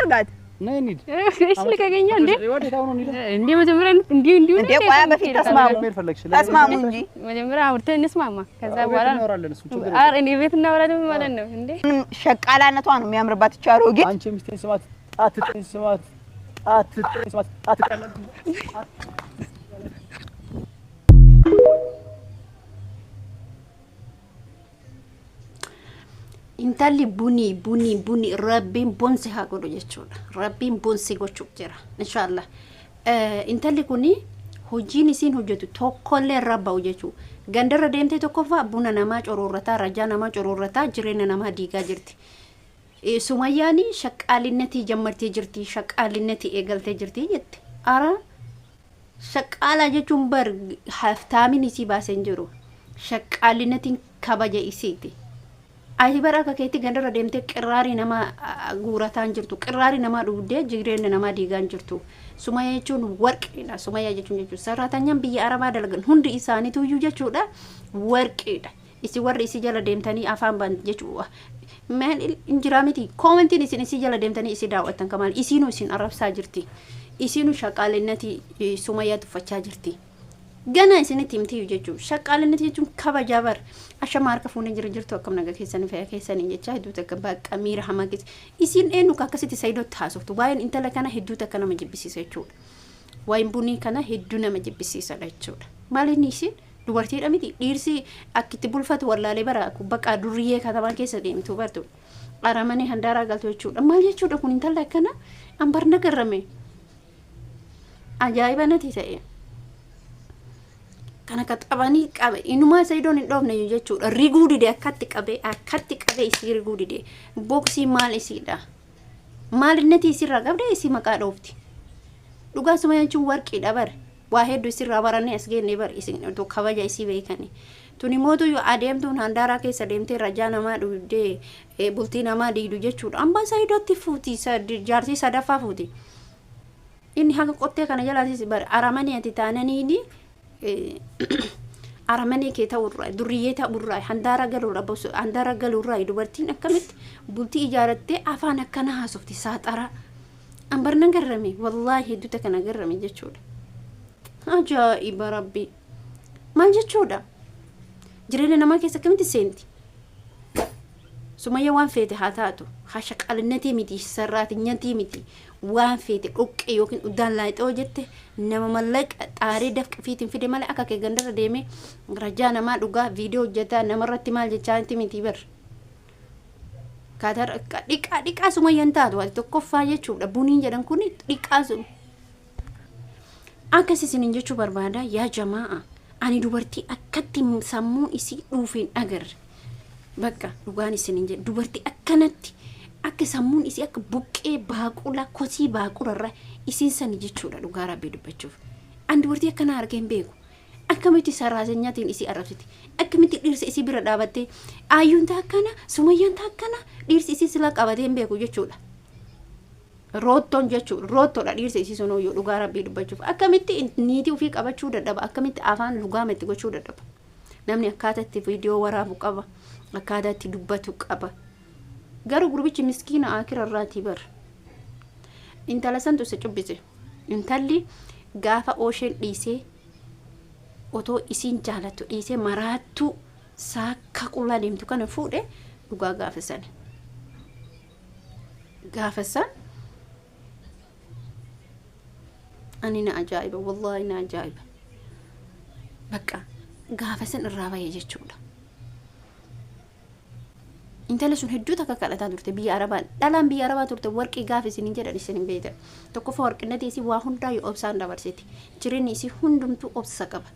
አርጋት። ነይ እንሂድ። እሺ ልቀቀኛ እንዴ! ወዴት አሁን እንሂድ። እንዴ መጀመሪያ እንዲሁ እንዲሁ እንዴ ቆያ በፊት ተስማሙ መሄድ ፈለግሽ? ተስማሙ እንጂ መጀመሪያ አውርተን እንስማማ። ከዛ ቤት በኋላ እናወራለን። እሱ ችግር ኧረ እኔ ቤት እናወራለን ማለት ነው እንዴ? ምንም ሸቃላነቷ ነው የሚያምርባት ይቺ አሮጊት። አንቺ የሚስቴን ስማት አትጥሪ፣ ስማት አትጥሪ፣ ስማት አትጥሪ። Intalli bunii bunii bunii rabbiin bonsi haa godhu jechuudha. Rabbiin bonsi gochuuf jira inshaallah. Intalli kuni hojiin isiin hojjetu tokkollee irra ba'u jechuudha. Gandarra deemtee tokkoffaa buna namaa cororrataa, rajaa namaa cororrataa, jireenya namaa diigaa jirti. Sumayyaan shaqqaalinnatii jammartee jirti, shaqqaalinnatii eegaltee jirti jette. Ara shaqqaalaa jechuun bar haftaamin isii baasee hin jiru. Shaqqaalinnatiin kabaja isiiti. Ati bara akka keetti gandarra deemtee qirraarii namaa guurataa hin jirtu. Qirraarii namaa dhugdee jireenya namaa diigaa hin jirtu. Sumayyaa jechuun warqiidha. Sumayyaa jechuun jechuudha. Sarraatanyaan biyya Arabaa dalagan hundi isaaniitu iyyuu jechuudha warqiidha. Isin warri isii jala deemtanii afaan ban jechuudha. Maal hin jiraa miti. Koomentiin isin isii jala deemtanii isii daawwattan kamaal isiinuu isin arrabsaa jirti. Isiinuu shaqaalinnatii Sumayyaa tuffachaa jirti. Gana isinitti himtiyyuu jechuudha. Shaqqaalinni jechuun kabajaa bar. Ashama harka fuunee jira jirtu akkam naga keessanii fayyaa keessanii jecha hedduu takka bakka miira hamaa keessa. Isiin eenyu ka akkasitti Saayidootti haasoftu. Waa'een intala kana hedduu takka nama jibbisiisa jechuudha. Waa'een bunii kana hedduu nama jibbisiisadha jechuudha. Maal inni isiin dubartiidha miti dhiirsi akkitti bulfatu wallaalee bara bakka duriyyee katamaa keessa deemtu bartu. Qaramanii handaaraa galtu jechuudha. Maal jechuudha kun intalli akkana ambarna garrame. Ajaa'iba nati ta'e. Kan akka xabanii qabe inumaa Sayidoon hin dhoofne jechuudha. Riguu dide akkatti qabe akkatti qabe isii riguu dide. Boksii maal isiidha? Maal innati isirraa qabde isii maqaa dhoofti. Dhugaa suma jechuun warqiidha bar. Waa hedduu isirraa barannee as geenne bar isin otoo kabaja isii beekani. Tuni mootu yoo adeemtuun handaaraa keessa deemtee rajaa namaa dhugdee bultii namaa diidu jechuudha. Ambaa Sayidootti fuuti jaartii sadaffaa fuuti. Inni haga qottee kana jalaatis bar aramanii ati taananiini aramanii kee ta'urraa durriyyee ta'urraa handaara galuurraa handaara galuurraa dubartiin akkamitti bultii ijaarattee afaan akkana haasofti saaxara. Ambar nan garrame wallaahi hedduu takka na garrame jechuudha. Ajaa'iba rabbi. Maal jechuudha? Jireenya namaa keessa akkamitti seenti? Sumayya waan feete haa taatu. Haa shaqalinnatii miti, sarraatinyatii miti. Waan feete dhoqqee yookiin uddaan laayixoo jette nama mallaqa xaaree dafqa fiitiin fide malee akka kee gandarra deemee rajaa namaa dhugaa viidiyoo hojjetaa namarratti maal jechaa miti bar. Kaatar dhiqaa dhiqaa sumayyaan taatu ati tokkoffaa jechuudha. Buniin jedhan kun dhiqaa sun. Akkas isiniin jechuu barbaada yaa jamaa'a. Ani dubartii akkatti sammuu isii dhuufeen agarre. Bakka dhugaan isiniin jedhe dubartii akkanatti akka sammuun isii akka buqqee baaqula kosii baaqularra isiin sani jechuudha dhugaa rabbii dubbachuuf. Ani dubartii akkanaa argee hin beeku. Akkamitti saraasenyaatiin isii arrabsiti. Akkamitti dhirsa isii bira dhaabattee ayyuun taakkana sumayyaan taakkana dhirsi isii silaa qabatee hin beeku jechuudha. Roottoon jechuudha. Roottoodha dhiirsi isii sun yoo dhugaa rabbii dubbachuuf. Akkamitti niitii ofii qabachuu dadhaba. Akkamitti afaan lugaama itti gochuu dadhaba. Namni akkaataa itti viidiyoo waraabu qaba. Akkaataa itti dubbatu qaba. Garuu gurbichi miskiina akira irraatii bar. Intala santu isa cubbise. Intalli gaafa oosheen dhiisee otoo isiin jaalattu dhiisee maraattuu saakka qullaa deemtu kana fuudhe dhugaa gaafa sana. Gaafa san ani na ajaa'iba wallaahi na ajaa'iba. Bakka gaafa san irraa bahee jechuudha. Intala sun hedduu takka kadhataa turte biyya Arabaa. Dhalaan biyya Arabaa turte warqii gaafa isiniin jedhan isin hin beektan. Tokkoffaa warqinnatii isii waa hundaa yoo obsaan dabarsiti. Jireenyi isii hundumtuu obsa qaba.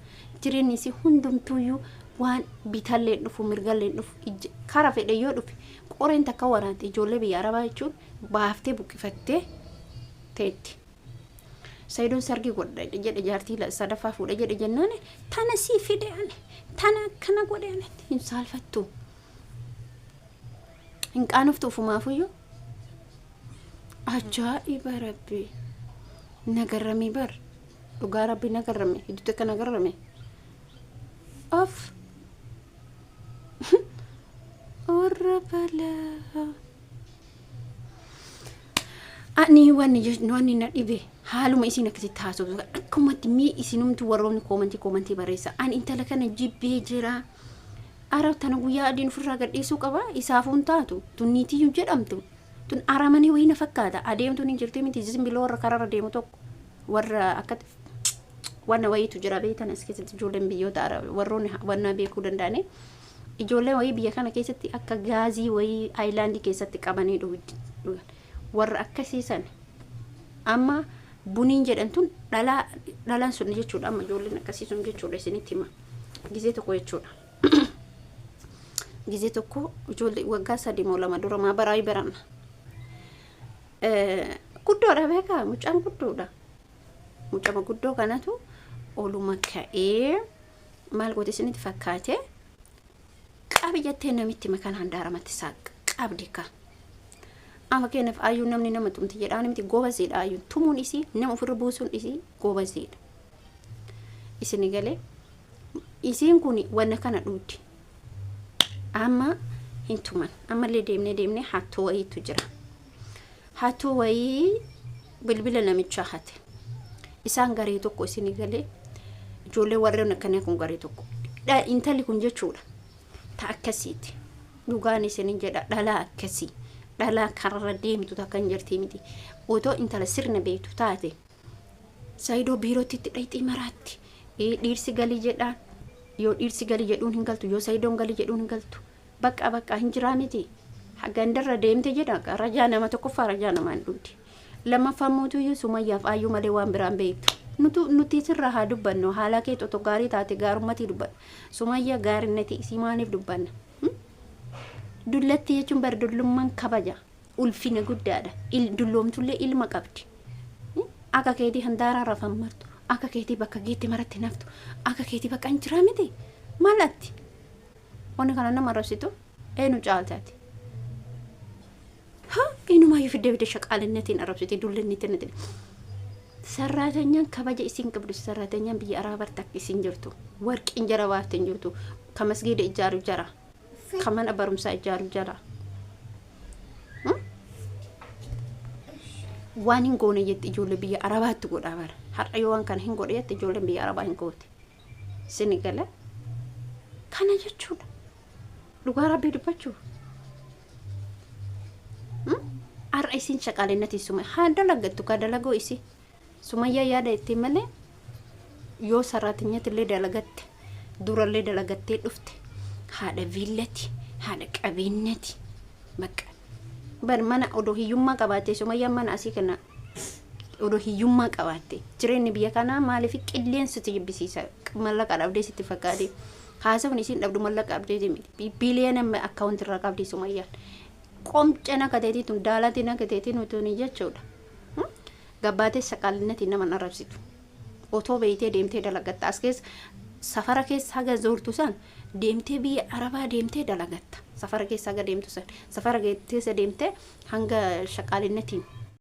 Jireenyi isii hundumtuuyyuu waan bitallee dhufu mirgallee dhufu kara fedhe yoo dhufe qoreen takka waraante ijoollee biyya Arabaa jechuun baaftee buqqifattee teetti. Sayidoon sargii godha jedhe jaartii sadaffaa fuudha jedhe jennaan tana sii fide ani tana akkana godhe ani hin saalfattu. Hin qaanoftu ofumaafuyyuu. Ajaa'iba rabbi. Nagarramee bar. Dhugaa rabbi nagarrame. Hedduu takka nagarrame. Of. Warra balaa. Ani wanni wanni na dhibe haaluma isin akkasitti haasoftu akkumatti mii isinumtu warroonni koomantii barreessa. Ani intala kana jibbee jira. Ara tana guyyaa adiin ofirraa gadhiisuu qaba, isaafuun taatu tun niitiyyuu jedhamtu tun aramanii wayii na fakkaata. Adeemtuun hin jirti miti, zimbiloo warra kararra deemu tokko warra akka wanna wayiitu jira beektan. As keessatti ijoolleen biyyoota warroonni wanna beekuu danda'ani, ijoolleen wayii biyya kana keessatti akka gaazii wayii aayilaandii keessatti qabanii dhugan, warra akkasiisan amma Buniin jedhan tun dhalaa dhalaan sun jechuudha. Amma ijoolleen akkasii sun jechuudha, isinitti hima. Gizee tokko jechuudha, gizee tokko ijoollee waggaa 3 moo 2 dura maa baraayii baranna guddoodha beekaa, mucaan guddoodha. Mucama guddoo kanatu oluma ka'ee maal goote isinitti fakkaate? Qabi jettee namitti makan handaaramatti isaa qabdi ka. Amma keenyaaf ayyuu namni nama tumti jedhaan miti, gobaziidha. Ayyuun tumuun isii, nama ofirra buusuun isii gobaziidha. Isini galee isiin kun wanna kana dhuuddi. Amma hin tuman. Ammallee deemnee deemnee hattuu wayiitu jira. Hattuu wayii bilbila namichaa hate. Isaan garee tokko, isinii galee, ijoollee warreen akkanaa kun garee tokko. Intalli kun jechuudha ta akkasiiti. Dhugaan isinin jedha, dhalaa akkasii, dhalaa kararra deemtu takka hin jirti miti. Otoo intala sirna beektu taate, Saayidoo biirootti itti dhayxii maraatti. Dhiirsi galii jedhaan, yoo dhiirsi galii jedhuun hin galtu, yoo Saayidoon galii jedhuun hin galtu. Bakka bakka hin jiraa miti. Gandarra deemte jedha, rajaa nama tokkoffaa rajaa namaan dhugdi. Lammaffaan mootuyyuu Sumayyaaf Aayyuu malee waan biraan beektu. Nuti sirraa haa dubbannu, haala kee otoo gaarii taate gaarummatii dubbanna. Sumayyaa gaarinnati isii maaliif dubbanna? Dullatti jechuun bar dullummaan kabaja, ulfina guddaadha. Dulloomtullee ilma qabdi. Akka keetii handaaraa rafan martu, akka keetii bakka geetti maratti naftu, akka keetii bakka hin jiraa miti. Maalatti? Wanni kana nama arrabsitu eenyu caaltaati? Ha, eenyumaayyuu fiddee fidde shaqaalinnetiin arrabsiti dullinnitiin natti. Sarraatanyaan kabaja isin qabdu, sarraatanyaan biyya arabaa takka isin jirtu. Warqiin jara baafte hin jirtu. Ka masgiida ijaaru jara. Ka mana barumsaa ijaaru jara. Waan hin goone jetti ijoollee biyya arabaatti godhaa bara. Har'a yoo waan kana hin godhe jette, ijoolleen biyya arabaa hin goote. Sini gala. Kana jechuudha. Dhugaa Rabbii dubbachuuf. Har'a isin shaqaalinnatii suma haa dalagattu ka dalagoo isi. Sumayyaa yaada ittiin malee yoo sarraatinyatti illee dalagatte, durallee dalagattee dhufte, haadha viillati, haadha qabeenyati. Bakka bar mana odoo hiyyummaa qabaatte, Sumayyaan mana asii kana odoo hiyyummaa qabaatte, jireenyi biyya kanaa maaliif qilleensi si jibbisiisa? Mallaqa dhabdee sitti fakkaate? Haasawni isiin dhabdu mallaqa dhabdeeti miti. Biliyoona akkaawunti irraa qabdi Sumayyaan. Qomceen akka teetii tun, daalatiin akka teetii nuti jechuudha. Gabbaatee shaqaalinnatiin nama arrabsitu. Otoo beeytee deemtee dalagatta. As keessa safara keessa haga zoortu san deemtee biyya arabaa deemtee dalagatta. Safara keessa haga deemtu san safara keessa deemtee hanga shaqaalinnatiin